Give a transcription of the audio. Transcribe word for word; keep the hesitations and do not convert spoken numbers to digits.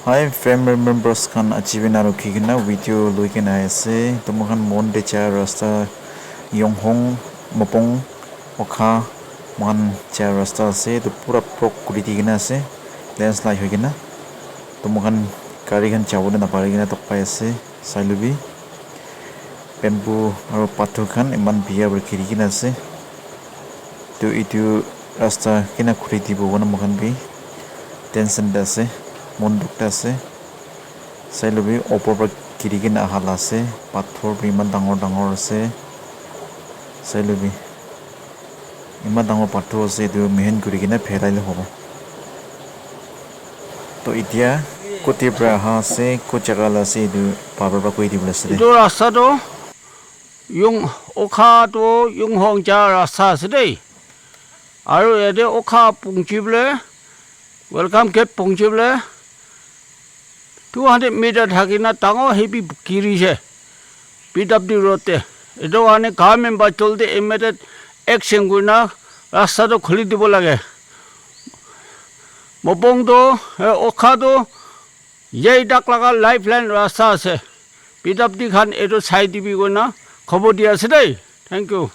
Hi family members khan, aji bhi na rukhi kena video loi kena ase. To moikhan Mon te ja rasta Yonghong, Mopong, Okha moikhan ja rasta ase. To pura block kuri di kena ase, landslide hoi kena. To moikhan gari khan jabo le napari kena tok pai ase. Sai le bi bamboo aro pathor khan eman bia para giri kena ase. To etu rasta kena khuli dibo koina moikhan bi tension te ase, mon dukh te ase. Sai le bi opor para giri kena aha la ase, pathor bi eman dangor dangor ase. Sai le bi eman dangor pathor ase, etu mehenat kuri kena pherai le hobo. To etia kute para aha ase, kot jaga la ase, etu baba para koi dibole ase de. Etu rasta toh Yung, Okha toh Yonghong ja rasta ase de. Aru yate Okha punchi bole, welcome gate punchi bole two hundred meter thaki na dangor heavy giri se P W D road te. Etu karne government para jaldi immediate action kuri na rasta toh khuli dibo lage. Mopong toh, eh, Okha toh yai dak laga lifeline rasta ase. P W D khan etu sai dibi koina khobor di ase de. Thank you.